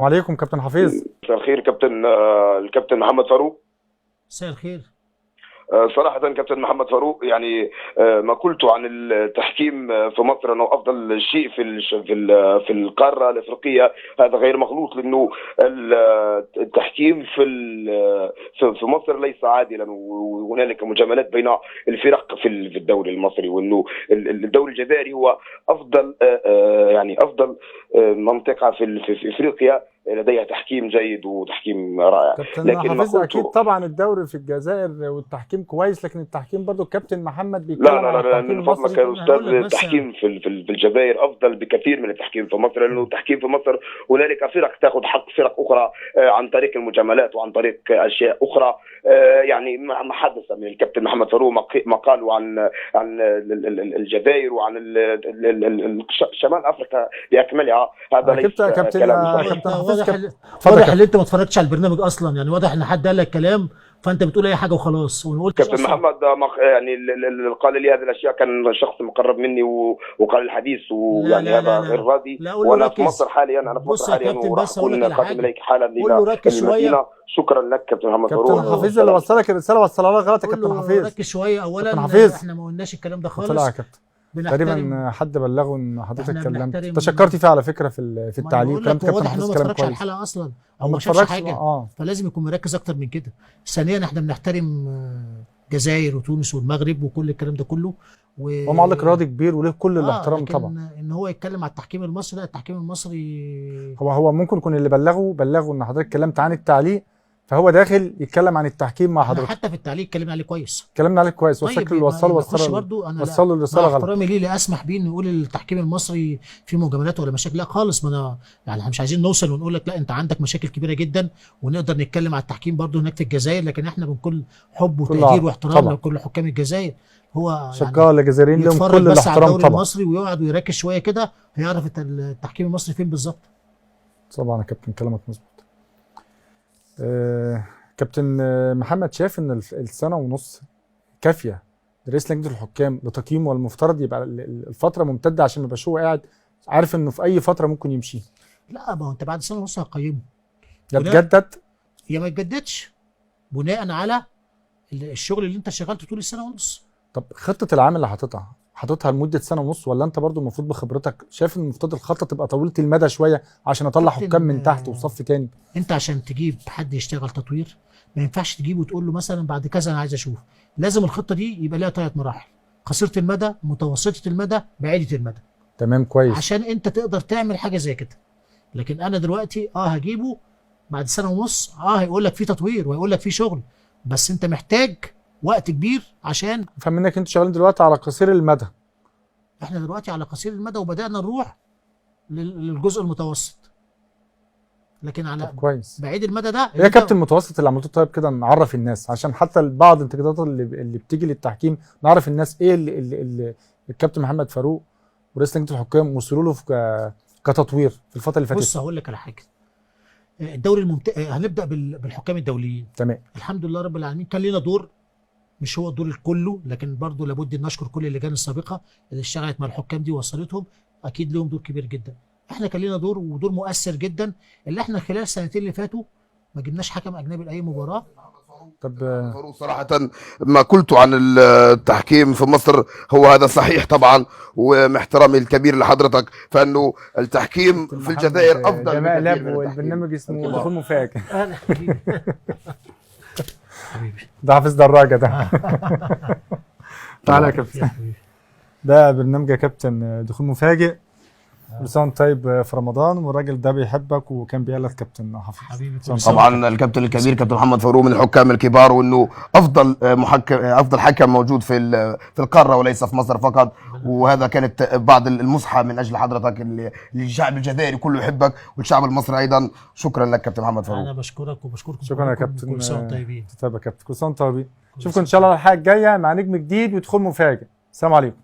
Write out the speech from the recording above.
عليكم كابتن حفيظ. مساء الخير كابتن، الكابتن محمد فاروق. مساء الخير. صراحة كابتن محمد فاروق، يعني ما قلته عن التحكيم في مصر انه افضل شيء في القارة الافريقية هذا غير مغلوط، لانه التحكيم في مصر ليس عادلا، وهنالك مجاملات بين الفرق في الدوري المصري، وانه الدوري الجزائري هو افضل، يعني افضل منطقة في افريقيا لديها تحكيم جيد وتحكيم رائع. كابتن حفيظ، اكيد طبعا الدوري في الجزائر والتحكيم كويس، لكن التحكيم برضو الكابتن محمد بيتكلم. لا لا لا، من فضلك يا استاذ، التحكيم في الجزائر افضل بكثير من التحكيم في مصر، لانه التحكيم في مصر هنالك فرق تاخذ حق فرق اخرى عن طريق المجاملات وعن طريق اشياء اخرى. يعني ما حدث من الكابتن محمد فاروق ما قالوا عن الجزائر وعن شمال افريقيا باكملها، هذا ليس كلام صحيح. واضح ان انت ما اتفرجتش على البرنامج اصلا، يعني واضح ان حد قال لك كلام فانت بتقول اي حاجة وخلاص. وما قلتش كابتن محمد، يعني اللي قال لي هذه الاشياء كان شخص مقرب مني وقال الحديث، ويعني هذا غير راضي. وانا في مصر حاليا، انا في مصر حاليا وراح اكون قادم اليك حالا الى المدينة. شكرا لك كابتن محمد فاروق. كابتن حفيظ اللي وصلك الرسالة وصلها لك غلط يا كابتن حفيظ. ركز شوية. اولا احنا ما قلناش الكلام ده خالص. طلع يا كابتن تقريبا حد بلغه ان حضرتك اتكلمت، تشكرت فيه على فكرة في التعليق. كلام كابتن حفيظ كلام كويس. ما اتفرجش على الحلقة اصلا او ما شافش حاجة، فلازم يكون مركز اكتر من كده. ثانيا احنا بنحترم الجزائر وتونس والمغرب وكل الكلام ده كله، هو معلق رياضي كبير وله كل الاحترام طبعا. ان هو يتكلم على التحكيم المصري، لا التحكيم المصري هو ممكن يكون اللي بلغه ان حضرتك اتكلمت عن التعليق، فهو داخل يتكلم عن التحكيم مع حضرتك. حتى في التعليق اتكلمنا عليه كويس، اتكلمنا عليه كويس. وشكل اللي وصله الرسالة غلط. احترامي ليه لا اسمح بيه انه يقول التحكيم المصري فيه مجاملات ولا مشاكل، لا خالص. ما انا يعني احنا مش عايزين نوصل ونقول لك لا انت عندك مشاكل كبيرة جدا، ونقدر نتكلم على التحكيم برضه هناك في الجزائر، لكن احنا بكل حب وتقدير واحترام لكل حكام الجزائر. هو شكرا يعني للجزائريين لهم كل الاحترام طبعا. المصري ويقعد ويركز شوية كده هيعرف التحكيم المصري فين بالظبط. طبعا يا كابتن كلامك مظبوط. كابتن محمد، شايف ان السنة ونص كافيه لرئيس لجنة الحكام لتقييمه، والمفترض يبقى الفترة ممتدة عشان ما يبقاش هو قاعد عارف انه في اي فترة ممكن يمشي؟ لا، ما هو انت بعد سنة ونص هتقيمه، يا تجدد يا ما تجددش بناء على الشغل اللي انت شغلته طول السنة ونص. طب خطه العام اللي حاططها لمدة سنة ونص، ولا انت برضو المفروض بخبرتك شايف ان المفروض الخطة تبقى طويلة المدى شوية عشان اطلع حكام من تحت وصف تاني؟ انت عشان تجيب حد يشتغل تطوير ما ينفعش تجيبه وتقول له مثلا بعد كذا انا عايز اشوف. لازم الخطة دي يبقى لها 3 مراحل: قصيرة المدى، متوسطه المدى، بعيدة المدى. تمام، كويس، عشان انت تقدر تعمل حاجة زي كده. لكن انا دلوقتي هجيبه بعد سنة ونص، هيقول لك في تطوير وهيقول لك في شغل، بس انت محتاج وقت كبير عشان افهم منك. انتوا شغالين دلوقتي على قصير المدى. احنا دلوقتي على قصير المدى وبدانا نروح للجزء المتوسط، لكن على كويس بعيد المدى ده يا كابتن المتوسط اللي عملتوه. طيب كده نعرف الناس عشان حتى بعض الانتقادات اللي بتيجي للتحكيم نعرف الناس ايه اللي الكابتن محمد فاروق ورئيس لجنة الحكام وصلوا له كتطوير في الفترة اللي فاتت. بص هقول لك على حاجة. الدوري الممتاز هنبدا بالحكام الدوليين. تمام، الحمد لله رب العالمين كان لنا دور، مش هو الدور كله، لكن برضه لابد ان نشكر كل اللجان السابقة اللي اشتغلت مع الحكام دي ووصلتهم، اكيد لهم دور كبير جدا. احنا كان لنا دور، ودور مؤثر جدا، اللي احنا خلال السنتين اللي فاتوا ما جبناش حكم اجنبي لاي مباراة. طب صراحة ما قلت عن التحكيم في مصر هو هذا صحيح طبعا، ومحترمي الكبير لحضرتك، فانه التحكيم في الجزائر افضل بكثير من البرنامج اسمه دخول مفاجئ. حبيبي ده حافظ دراجة ده. تعالى يا كابتن، ده برنامج يا كابتن دخول مفاجئ. لسان طيب في رمضان، والراجل ده بيحبك وكان بيقلد كابتن حفيظ حبيبي. طبعا الكابتن الكبير كابتن محمد فاروق من الحكام الكبار، وانه افضل محكم، افضل حكم موجود في القارة وليس في مصر فقط. وهذا كانت بعض المصحه من اجل حضرتك، اللي الشعب الجزائري كله يحبك والشعب المصري ايضا. شكرا لك كابتن محمد فاروق. انا بشكرك وبشكركم. شكرا يا كابتن، كل سنة وانتم طيبين. طيب يا كابتن، كل سنة وانتم طيبين. اشوفكم ان شاء الله الحلقة الجاية مع نجم جديد ودخول مفاجئ. السلام عليكم.